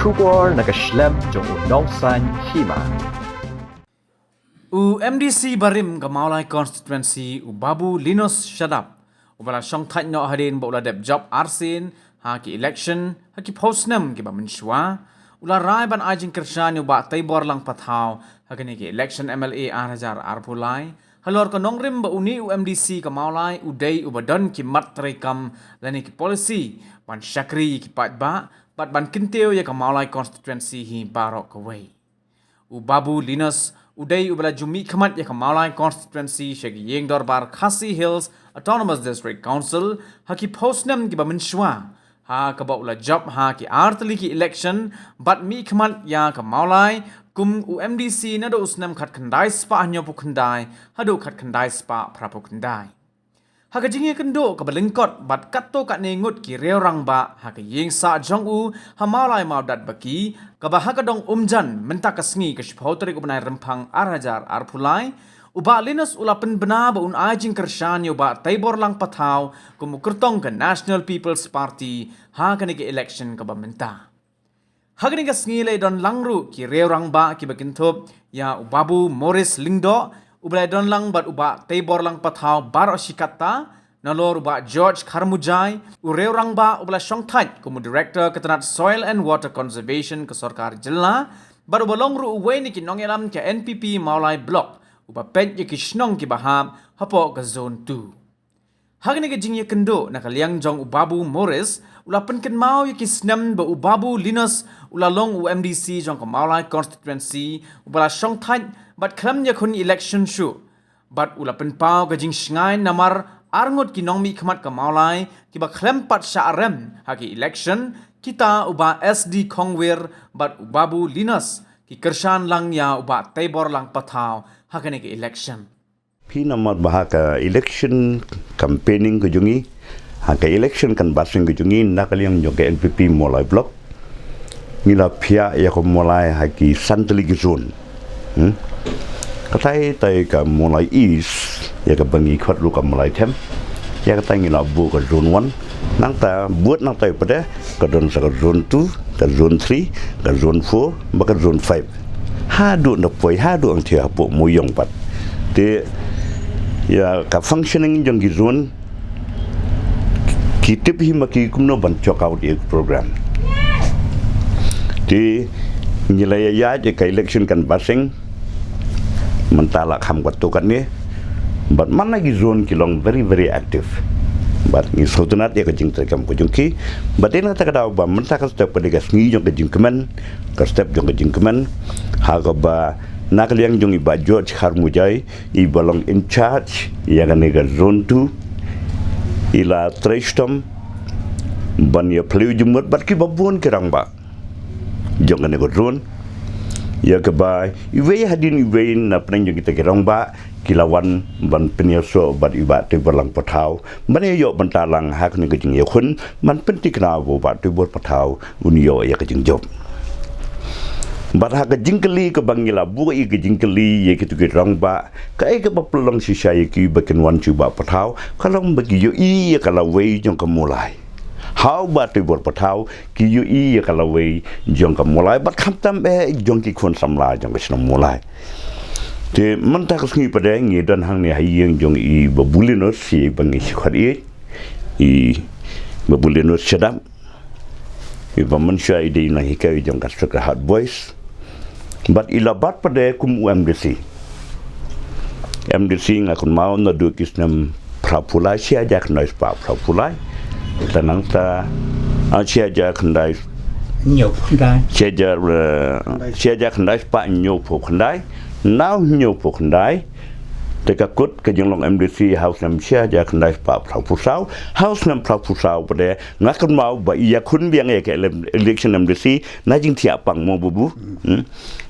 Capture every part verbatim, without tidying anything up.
Khubor na ka shlem jong u Nongsaiñ Hima. U M D C barim ka Mawlai Constituency u Babu Linus Shadap, uba la shongthait noh hadien ba u la dep jop arsien ha ki election ha ki phew snem kiba mynshuwa, u la rai ban ai jingkyrshan ïa u Bah Teibor Lang Pathaw ha kane ka election M L A ar hajar arphew lai, halor ka nongrim ba une u M D C ka Mawlai u dei uba don ki mat treikam lane ki policy ban shakri ïa ki paidbah bad ban kyntiew ïa ka Mawlai Constituency hi baroh kawei. U Babu Linus u dei uba la ju mihkhmat ïa ka Mawlai Constituency sha ka ïing dorbar Khasi Hills Autonomous District Council ha ki phew snem kiba mynshuwa, ha kaba u la jop ha ki artylli ki election bad mihkhmat ïa ka Mawlai kum u M D C naduh u snem khatkhyndai spah hynñiewphew khyndai haduh khatkhyndai spah phraphew khyndai. Ha ka jingïakynduh kaba lyngkot bad katto katne ngut ki riew rangbah ha ka ïingsah jong u ha Mawlai Mawdat Baki, kaba ha ka dong Umjan mynta ka sngi ka shiphew tarik u bnai Rymphang ar hajar arphew lai, u Bah Linus u la pynbna ba un ai jingkyrshan ïa u Bah Teibor Lang Pathaw kum u kyrtong ka National People's Party ha kane ka election kaba mynta. Ha kane ka sngi la ïadon lang ruh ki riew rangbah kiba kynthup ïa u Babu Morris Lyngdoh, uba la ïadon lang bad u Bah Teibor Lang Pathaw baroh shi katta, nalor u Bah George Kharmujai, u riew rangbah uba la shongthait kum u Director ka tnat Soil and Water Conservation ka sorkar jylla, bad uba long ruh uwei na ki nongïalam ka N P P Mawlai Block, uba peit ïa ki shnong kiba hap hapoh ka Zone two. Ha kane ka jingïakynduh na ka liang jong u Babu Morris, u la pynkynmaw ïa ki snem ba u Babu Linus u la long u M D C jong ka Mawlai Constituency, uba la shongthait bad khlem ïakhun election shuh. Bad u la pynpaw ka jingshngaiñ namar arngut ki nongmihkhmat ka Mawlai kiba khlem pat shah rem ha ki election, kita u Bah S D Khongwir bad u Babu Linus ki kyrshan lang ïa u Bah Teibor Lang Pathaw ha kane ka election. Phi namar ba ha ka election campaigning ka jong ngi, ha ka election canvassing ka jong ngi, na ka liang jong ka N P P Mawlai Block, ngi la phiah ïa ka Mawlai ha ki san tylli ki zone. Hmm? Katai tai ka Mawlai East, ïa kaba ngi khot ruh ka Mawlai Them, ïa katai ngi la buh ka Zone one. Nangta bud nangtai pat de ka don sa ka Zone two, ka Zone three, ka Zone four bad ka Zone five. Haduh na poi, haduh hangtei hapoh Mooiung pat. Te ïa ka functioning jong ki zone, ki tip hi ma ki kumno ban chalk out ïa ka program. Te ngi la ïa ïaid ïa ka election canvassing mynta la kham katto katne. Bad man la ki zone ki long very, very active. Bad ngi sngewtynnat ïa ka jingtrei kam ka jong ki. Bad dei na kata ka daw ba mynta ka step ka dei ka sngi jong ka jingkmen, ka step jong ka jingkmen. Ha kaba na ka liang jong i Bah George Kharmujai, iba long in charge ïa kane ka Zone two, i la trei shitom ban ïa phylliew jingmut bad kiba bun ki rangbah jong kane ka zone. Ïa kaba iwei hadien iwei na pdeng jong kita ki rangbah ki la wan ban pynïasoh bad i Bah Teibor Lang Pathaw ban ïa ïoh bynta lang ha kane ka jingïakhun, ban pynthikna ba u Bah Teibor Pathaw un ïoh ïa ka jingjop. Bad ha ka jingkylli kaba ngi la buh ïa ka jingkylli ïa kitu ki rangbah, kaei kaba pynlong shisha ïa ki ba kin wan sha u Bah Pathaw, ka long ba ki ïohi ïa ka lawei jong ka Mawlai. Ha u Bah Teibor Pathaw ki ïohi ïa ka lawei jong ka Mawlai bad khamtam eh jong ki khun samla jong ka shnong Mawlai. Te mynta ka sngi pat de ngi don hangne ha ïing jong i Babu Linus, iba ngi shu khot ïa i Babu Linus Shadap, iba mynshuwa i dei i nonghikai jong ka Sacred Heart Boys. Bad i la bat pat de kum u M D C. M D C nga kynmaw naduh ki snem phraphew lai, shi hajar khyndai spah phraphew lai. Te nangta, ah, shi hajar khyndai, hynñiewphew khyndai, shi hajar, eh, shi hajar khyndai spah hynñiewphew khyndai. Na u hynñiewphew khyndai te ka kut ka jinglong M D C ha u snem shi hajar khyndai spah phraphew saw. Ha u snem phraphew saw pat de nga kynmaw ba i ïakhun biang ïa ka ele-, election M D C na jingthiah pang mo Babu. Hmm?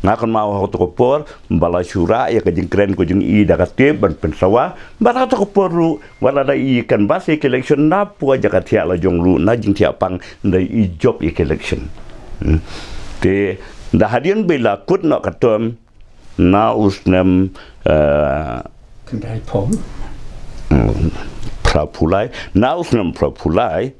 Nga kynmaw ha kato ka por ba la shu rah ïa ka jingkren ka jong i da ka tape ban pynsawa. Bad ha kato ka por ruh wat la da i canvass ïa ka election, na poi jaka thiah la jong ruh na jingthiah pang da i jop ïa ka election. Hmm. Te da hadien ba i la kut noh ka term na u snem, eh, khyndai phew, hmm, phraphew lai, na u snem phraphew lai,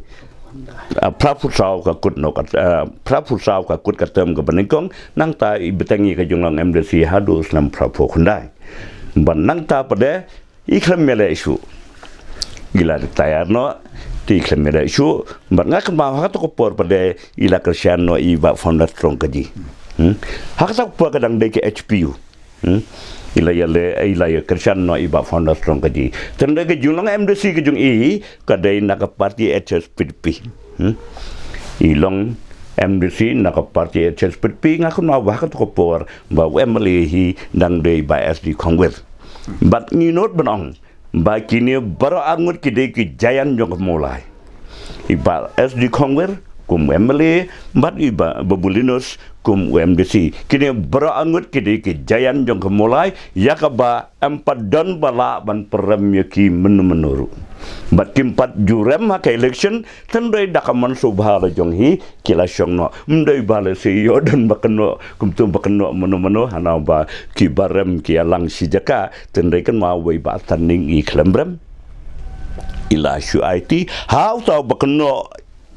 Ah, phra phew saw ka kut noh ka, ah, phra phew saw ka kut ka term kaba nyngkong, nangta i bteng ïa ka jinglong M D C haduh snem phra phew khyndai. Bad nangta pat de i khlem ïaleh shuh. I la retire noh, te i khlem ïaleh shuh, bad nga kynmaw ha kato ka por pat de i la kyrshan noh i Bah Fernandez Rongkaji. Hmm? Ha kato ka por ka dang dei ka H P U. Hmm? I la ïaleh, i la ïa kyrshan noh i Bah Fernandez Rongkaji. Te hynrei ka jinglong M D C ka jong i, ka dei na ka party H S P D P. Hmm? I long M D C na ka party H S P D P, nga kynmaw ba ha kato ka por ba u M L A hi dang dei Bah S D Khongwir. Bad ngi nud ban ong ba kine baroh arngut ki dei ki giant jong ka Mawlai. I Bah S D Khongwir kum u M L A, bad i Bah Babulinus kum u M D C. Kine baroh arngut ki dei ki giant jong ka Mawlai, ïa kaba em pat don ba lah ban pynrem ïa ki mynno mynno ruh. Bad kim pat ju rem ha ka election, te hynrei da ka mon sngewbha la jong hi ki la shong noh. Ym dei ba lehse ïoh don ba kynnoh, kumto ba kynnoh mynno mynno, hana ba kiba rem ki ïalang shi jaka, te hynrei kynmaw wei Bah Thanning i khlem rem. I la shu aiti ha uta ba kynnoh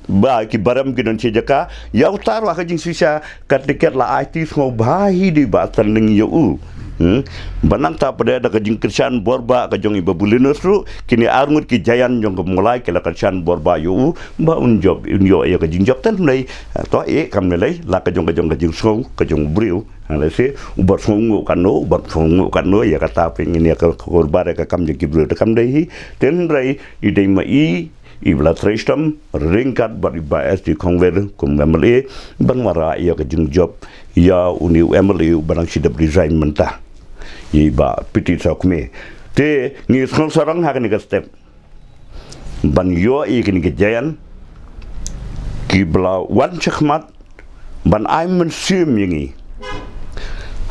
ba kiba rem ki don shi jaka, ïa uta ruh ha ka jingshisha ka tiket la aiti sngewbha hi da i Bah Thanning ïa u. Hmm? Bad nangta pat de da ka jingkyrshan bor ba ka jong i Babulinus ruh, kine arngut ki giant jong ka Mawlai ki la kyrshan bor ba ïa u ba un jop, un ïoh ïa ka jingjop. Te hynrei, eh, to, eh, kam lei lei, la ka jong ka jong ka jingsngew ka jong u briew. Ha, lehse u bad sngewnguh katno, u bad sngewnguh katno ïa kata, phi ngin ïa ka kyrpad ïa ka kam jong ki briew, te kam dei hi. Te hynrei i dei ma i iba la trei shitom ryngkat bad i Bah S D Khongwir kum M L A ban wanrah ïa ka jingjop ïa une u M L A uba dang shu dep resign mynta, i Bah P T Sawkmie. Te ngi sngewsarong ha kane ka step ban ïoh ïa kine ki giant kiba la wan shakhmat ban ai mynsiem ïa ngi.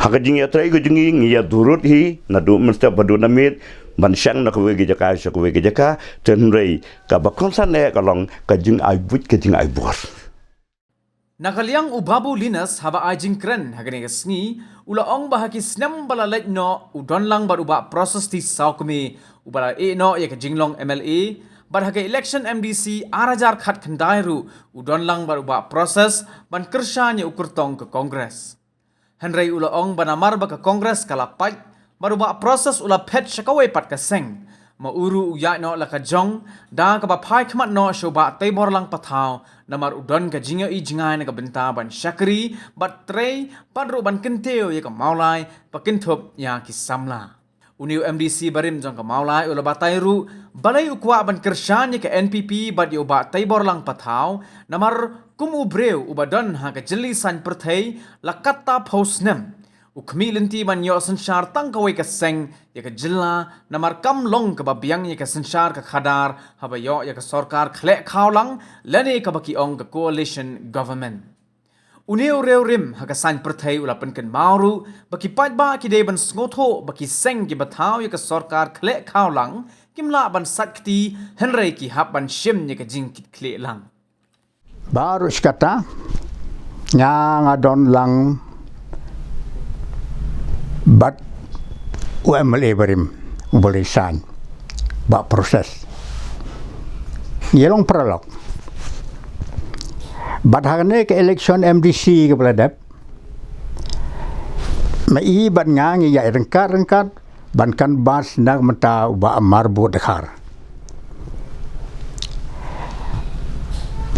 Ha ka jingïatrei ka jong ngi, ngi ïa durut hi naduh mynstep haduh namiet, ban shong na kawei ka jaka sha kawei ka jaka. Te hynrei kaba kongsan eh ka long ka jingai buit, ka jingai bor. Na ka liang u Babulinus, haba ai jingkren ha kane ka sngi, u la ong ba ha ki snem ba la leit noh u don lang bad u Bah Proses T Sawkmie uba la ïeh noh ïa ka jinglong M L A, bad ha ka election M D C ar hajar khatkhyndai ruh u don lang bad u Bah Proses ban kyrshan ïa u kyrtong ka Congress. Hynrei u la ong ba namar ba ka Congress ka la pait, bad u Bah Proses u la phet sha kawei pat ka seng, ma u ruh u ïaid noh la ka jong, da kaba phai khmat noh sha u Bah Teiborlang Pathaw, namar u don ka jingïohi jngai na ka bynta ban shakri bad trei, bad ruh ban kyntiew ïa ka Mawlai ba kynthup ïa ki samla. Une u M D C barim jong ka Mawlai u la batai ruh balei u kwah ban kyrshan ïa ka N P P bad ïa u Bah Teiborlang Pathaw, namar kum u briew uba don ha ka jylli saiñ pyrthei la katto phew snem, u khmih lynti ban ïoh synshar tang kawei ka seng ïa ka jylla, namar kam long kaba biang ïa ka synshar ka khadar haba ïoh ïa ka sorkar khleh khawlang, lane kaba ki ong ka coalition government. Une u riewrim ha ka saiñ pyrthei u la pynkynmaw ruh ba ki paidbah ki dei ban sngewthuh ba ki seng kiba thaw ïa ka sorkar khleh khawlang kim lah ban sait kti, hynrei ki hap ban shim ïa ka jingkitkhlieh lang. Baroh shi katta nga, nga don lang bad u M L A barim uba la resign, Bah Proses. Ngi long paralok. Bad ha kane ka election M D C kaba la dep, ma i bad nga ngi ïaid ryngkat ryngkat ban canvass na ka bynta u Bah Marbud Dkhar.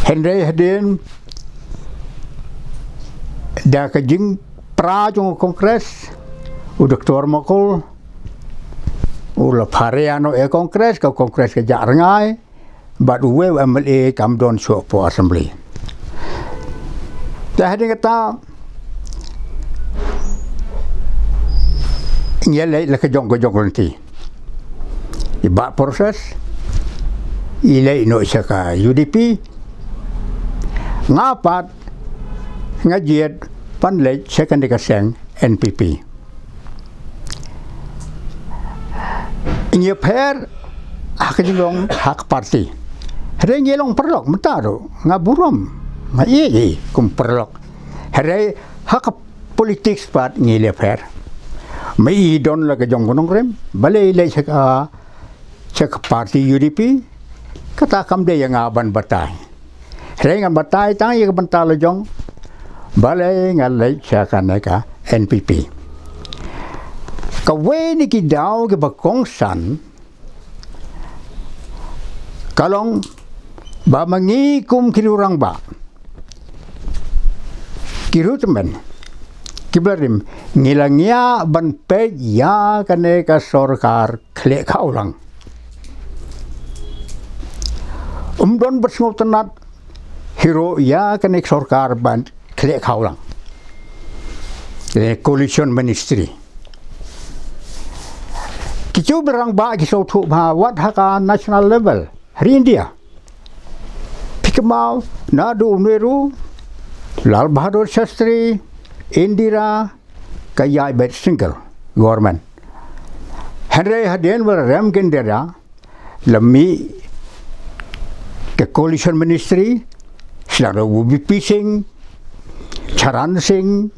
Hynrei hadien da ka jingpra jong ka Congress, u Doktor Mukul u la pharia noh ïa ka Congress, ka Congress ka jah rngai, bad uwei u M L A kam don shuh hapoh Assembly. Te hadien kata ngi ïa leit la ka jong ka jong ka lynti. I Bah Proses i leit noh sha ka U D P, nga pat nga jied ban leit sha kane ka seng N P P. Ngi pher ha ka jinglong ha ka party. Hynrei ngi long paralok mynta ruh, nga burom, nga ïeit ïa i kum paralok. Hynrei ha ka politics pat ngi la pher. Ma i don la ka jong ka nongrim, balei i leit sha ka, sha ka party U D P, kata kam dei ïa nga ban batai. Hynrei ngan batai tang ïa ka bynta la jong. Balei nga leit sha kane ka N P P. Kawei na ki daw kiba kongsan ka long ba ma ngi kum ki rangbah, ki recruitment, ki barim, ngi la ngiah ban peit ïa kane ka sorkar khlieh khawlang. Um don ba sngewtynnat hi ruh ïa kane ka sorkar ban khlieh khawlang. Kane coalition ministry. Ki ju ba rangbah ki sngewthuh ba wat ha ka national level ha ri India. Phi kynmaw naduh u Nehru, Lal Bahadur Shastri, Indira, ka ïaid beit single government. Hynrei hadien ba la rem ka Indira, la mih ka coalition ministry, sdang da u V P Singh, Charan Singh,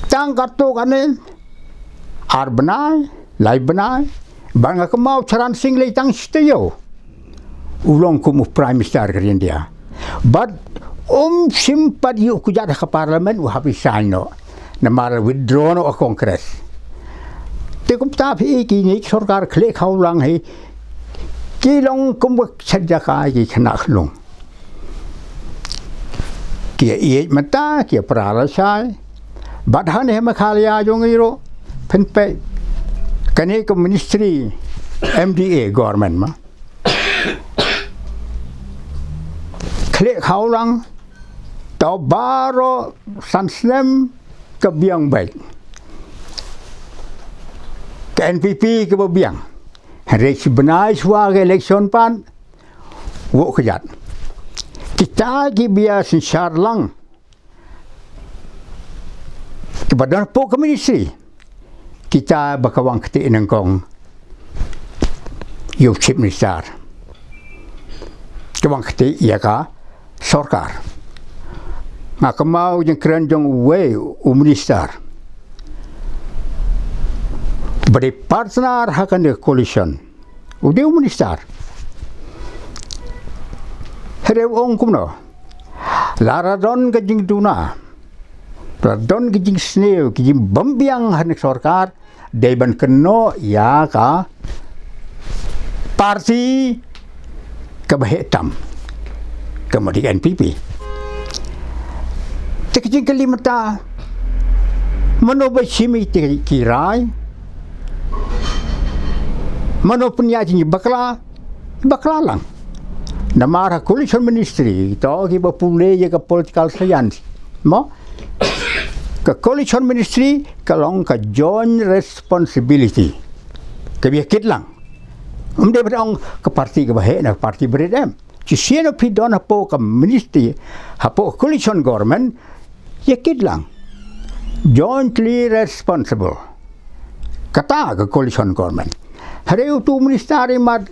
tang katto katne, ar bnai, lai bnai, bad nga kynmaw Charan Singh lei tang shi taïew u long kum u Prime Minister ka India. Bad um shim pat ïa u kjat ha ka Parliament, u hap resign noh. Namar withdraw noh ha Congress. Te kumta phi i kine ki sorkar khlieh khawlang hi ki long kum ka shet jaka ki khynnah khyllung. Ki ïeit mynta, ki pra lashai. Bad hangne ha Meghalaya jong ngi ruh, phin peit kane ka ministry M D A government ma. Khlieh khawlang, tau baroh san snem ka biang beit. Ka N P P kaba biang. Hynrei shi bnai shuwa ka election pat, wok kjat. Kita kiba ïa synshar lang, kiba don hapoh ka ministry, kita ba ka wan kti nyngkong ïa u Chief Minister, ka wan kti ïa ka sorkar. Nga kynmaw jingkren jong uwei u minister ba dei partner ha kane ka coalition. U dei u minister. Hynrei u ong kumno? Lada don ka jingduna, lada don ka jingsniew, ka jingbymbiang ha kane ka sorkar, dei ban kynnoh ïa ka party kaba heh tam, kaba dei N P P. Te ka jingkylli mynta, mano ba shim ïa ki rai? Mano pynïaid ïa ki bakla? Bakla lang. Namar ha coalition ministry, to kiba pule ïa ka political science, mo? Ka coalition ministry ka long ka joint responsibility. Kaba ïa kit lang. Ym dei ba ong ka party kaba heh na ka party ba rit, em. Shisien phi don hapoh ka ministry, hapoh ka coalition government, ïa kit lang. Jointly responsible. Kata ka coalition government. Hynrei utu u minister imat,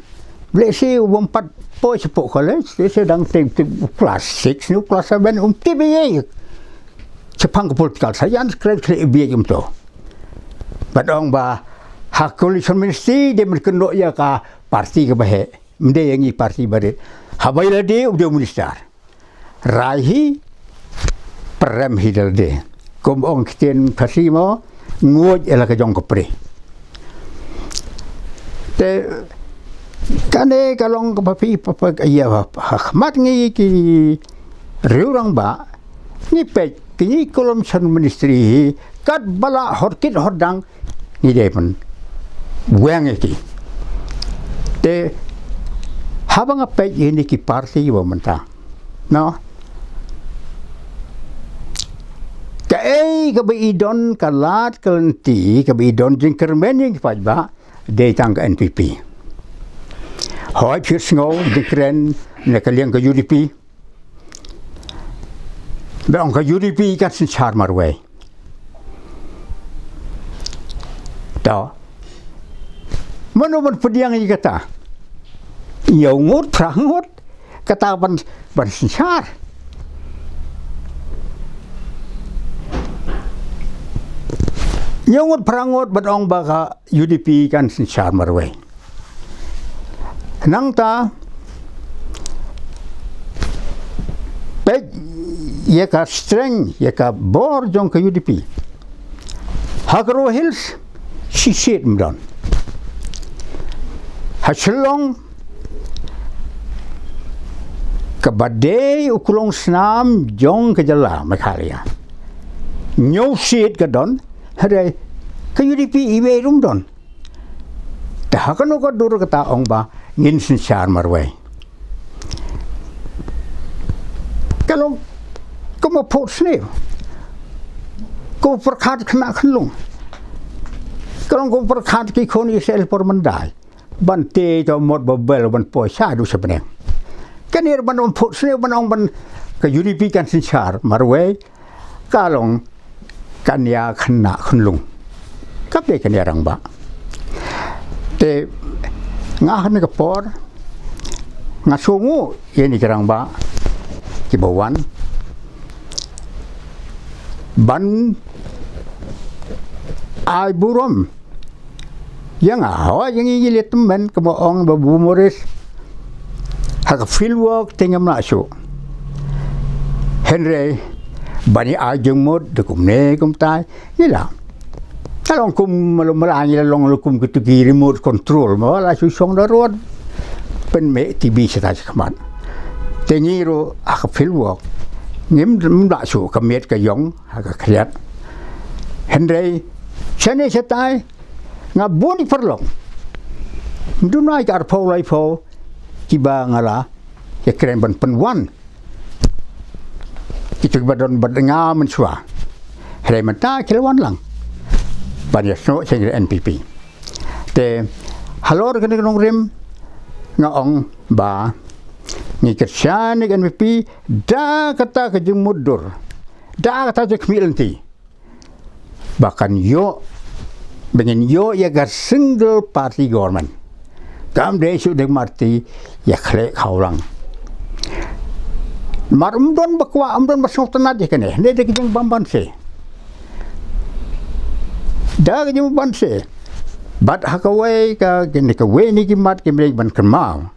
lehse u bym pat poi shapoh college, lehse dang tip tip u class six ne u class seven, um tip ei ei shaphang ka political science, kren khlem bieit kumto. Bad ong ba ha coalition ministry dei ban kynnoh ïa ka party kaba heh. Ym dei ïa ngi party ba rit. Haba ïa lade u dei u minister. Rai hi, prem hi da lade. Kum ong ktien Khasi mo, nguid ïa la ka jong ka pri. Te kane ka long kaba phi, pa, pa, ïa, ha khmat ngi ki riew rangbah, ngi peit kine ki coalition ministry hi, katba la hor kit hor dang, ngi dei ban weng ïa ki. Te haba nga peit ïa kine ki party ba mynta, no? Kaei kaba i don ka lad ka lynti, kaba i don jingkyrmen ïa ki paidbah, dei tang ka N P P. Hooid, phi sngew jingkren na ka liang ka U D P. Ba ong ka U D P kan synshar marwei. To. Mano ban pdiang ïa kata? Hynñiew ngut, phra ngut, kata ban, ban synshar. Hynñiew ngut, phra ngut, ban ong ba ka U D P kan synshar marwei. Nangta peit ïa ka strength, ïa ka bor jong ka U D P. Ha Garo Hills, shi seat ym don. Ha Shillong, kaba dei u klong snam jong ka jylla Meghalaya, hynñiew seat ka don, hynrei ka U D P iwei ruh ym don. Te ha kano ka dur kata ong ba ngin synshar marwei? Ka long kumba phuh sniew, kumba pyrkhat khynnah khunlung, ka long kumba pyrkhat ki khun Israel por mandai, ban tei ka mot Babel ban poi sha haduh sha bneng. Kane ruh ban ong phuh sniew, ban ong ban ka U D P kan synshar marwei, ka long ka nia khynnah khunlung, kaba dei ka nia rangbah. Te nga ha kane ka por nga sngewnguh ïa kine ki rangbah kiba wan ban ai burom ïa nga. Hooid, ïa ngi ngi leh tymmen, kumba ong Babu Morris, ha ka field work te ngim lah shuh. Hynrei ban ïa ai jingmut da kumne kumtai, ngi lah. Ka long kum malu mala ngi la long la kum kito ki remote control, ma la shu shong da rud pynmih T V shata shakhmat. Te ngi ruh ha ka field work ngim lah shuh, ka miet ka ïong ha ka khriat. Hynrei shane shatai, nga bun ïa ki paralok, ym duna ïa ki arphew laiphew kiba nga la ïakren ban pynwan, kito kiba don bad nga mynshuwa. Hynrei mynta ki la wan lang ban ïasnoh sha ngi da N P P. Te halor kane ka nongrim nga ong ba ngi kyrshan ïa ka N P P da kata ka jingmutdur, da kata ka jingkhmih lynti, ba kan ïoh, ba ngin ïoh ïa ka single party government. Kam dei shuh da ka party ïakhleh khawlang. Namar ym don ba kwah, ym don ba sngewtynnat ïa kane. Ne da ka jingbymbanse, da ka jingbymbanse. Bad ha kawei ka, kane kawei na ki mat ki mreng ban kynmaw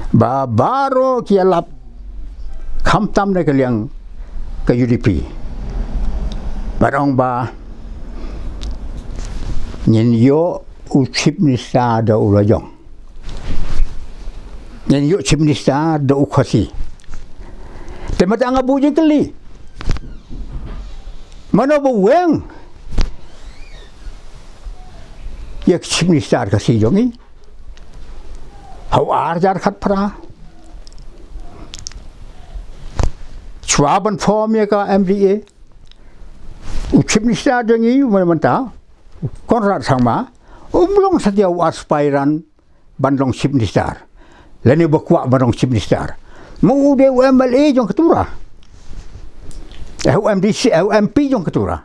ba baroh ki ïalap, khamtam na ka liang ka U D P, ba ong ba ngin ïoh u Chief Minister da u lajong, ngin ïoh Chief Minister da u Khasi. Te mynta nga buh jingkylli, mano ba weng ïa ka Chief Minister Khasi jong ngi ha u ar hajar khatphra? Shuwa ban form ïa ka M D A, u Chief Minister jong ngi mynta, u Conrad Sangma, um long satia u aspirant ban long Chief Minister, lane ba kwah ban long Chief Minister. Ma u dei u M L A jong ka Tura, eh, u M D C, eh, u M P jong ka Tura.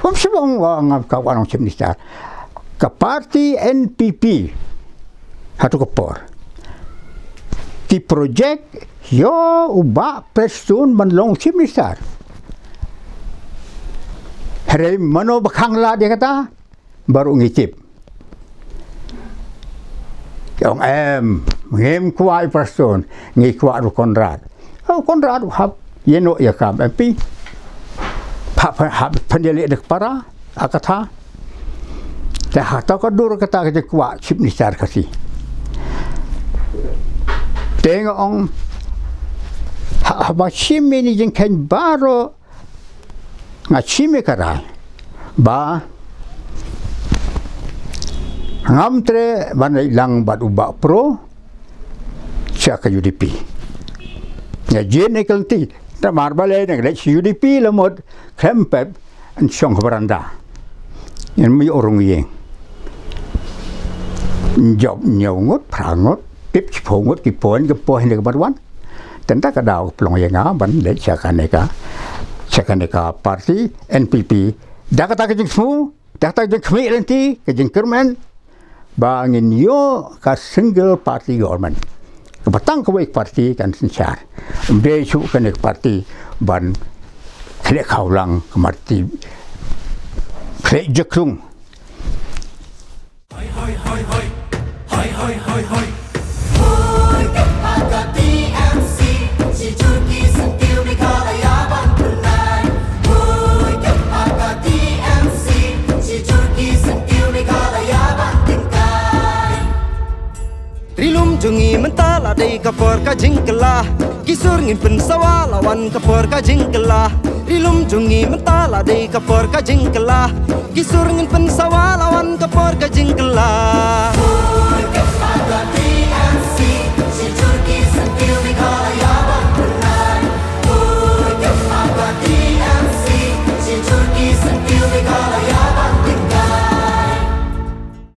Ym shym ong ba nga kwah ban long Chief Minister. Ka party N P P hato ka por ki project ïa u Bah Prestone ban long Chief Minister. Hynrei mano ba khang lad ïa kata, baroh ngi tip. Ki ong em, ngim kwah ïa u Prestone, ngi kwah ïa u Conrad. U Conrad u hap ïeh noh ïa ka M P, hap, hap pynïaleh da ka para, ha kata. Te ha kata ka dur kata ka jingkwah Chief Minister Khasi. Te nga ong, ha, haba shim ïa kine ki jingkheiñ baroh, nga shim ïa ka rai ba ngam treh ban leit lang bad u Bah Pro sha ka U D P. Nga jin ïa ka lynti, namar balei, nga leit sha U D P la mut khlem pep, yn shong ha baranda, yn mih u rung ïing. Jop hynñiew ngut, phra ngut, pep shiphew ngut ki point, ki point ne ka ban wan. Te ynda ka daw ka pynlong ïa nga ban leit sha kane ka, sha kane ka party N P P. Da kata ka jingsngew, da kata ka jingkhmih lynti, ka jingkyrmen ba ngin ïoh ka single party government, kaba tang kawei ka party kan synshar. Ym dei shuh kane ka party ban khleh khawlang, ka party khleh jakhlia. Hoi, hoi, hoi. Hoi, kep ha ka T M C, shi jur ki syntiew Meghalaya ban pynnai. Hoi, kep ha ka T M C, shi jur ki syntiew Meghalaya ban tyngkai. Ri lum jong ngi mynta la dei ka por ka jingkylla. Ki sur ngin pynsawa la wan ka por ka jingkylla. Ri lum jong ngi mynta la dei ka por ka jingkylla. Ki sur ngin pynsawa la wan ka por ka jingkylla. Hoi, kep ha ka T